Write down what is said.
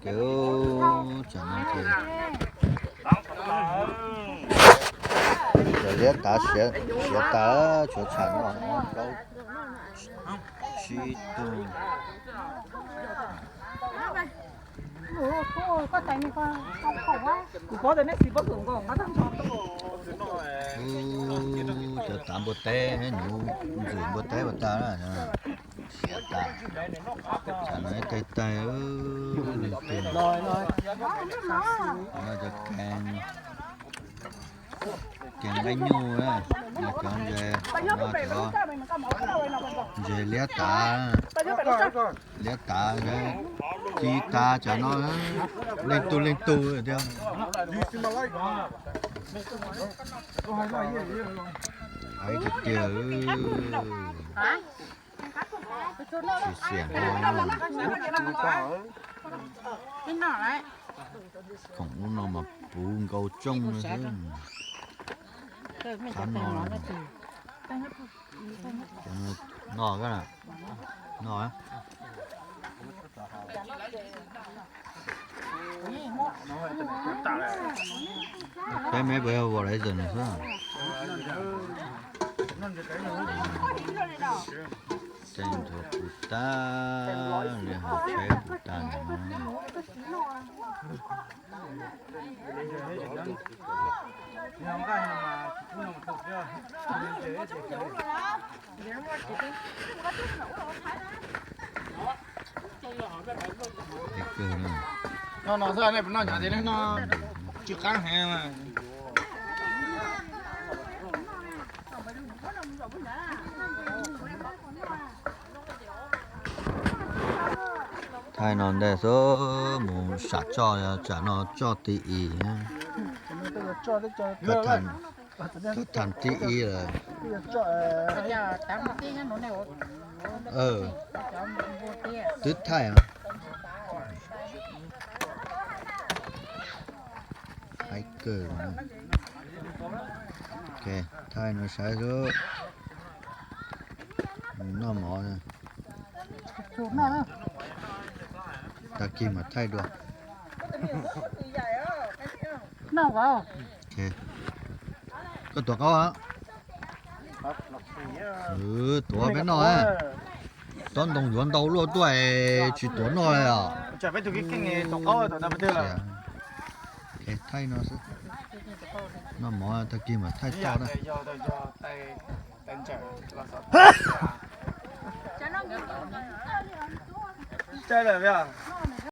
kiag, tsam no ces liab tav siav tas, tshuav tsham no, nkaub sib tug. Cov tav npua teb, nuv ntxwm npua teb puas tas, siav tas. Tsam no ib taig taig, leej twg noj cov keeg, keeg nqaij nyuj, cov ntses, cov ntses liab tav, liab tav, ci tas tsam no, leej tug leej tug tiag. Aiv tiag tiag. Tsis xiam. Khoom ub no mas puv nkaus tsooj xwb. Qab no, no, no. Peb me puas yog Verizon no xwb. Tseem nthuav puv tas li, hauv tsheb puv tas li no. No no xwb, nej puas noj nyob tias nej noj tsis qab heev. Thaij no ntej xwb mus sam tsoj, tsam no tsoj ti i. Thaij ti i lawm. Twb thaij, thaij kawg. Thaij no saib xwb. Noj mov. Tag kis mam thaij dua. Koj tuav qaub. Tuav peb noj. Tob ntoo yuav ntau luaj tuaj, tsis tuav noj li os. Thaij no xwb. Noj mov tag kis mam thaij toj na.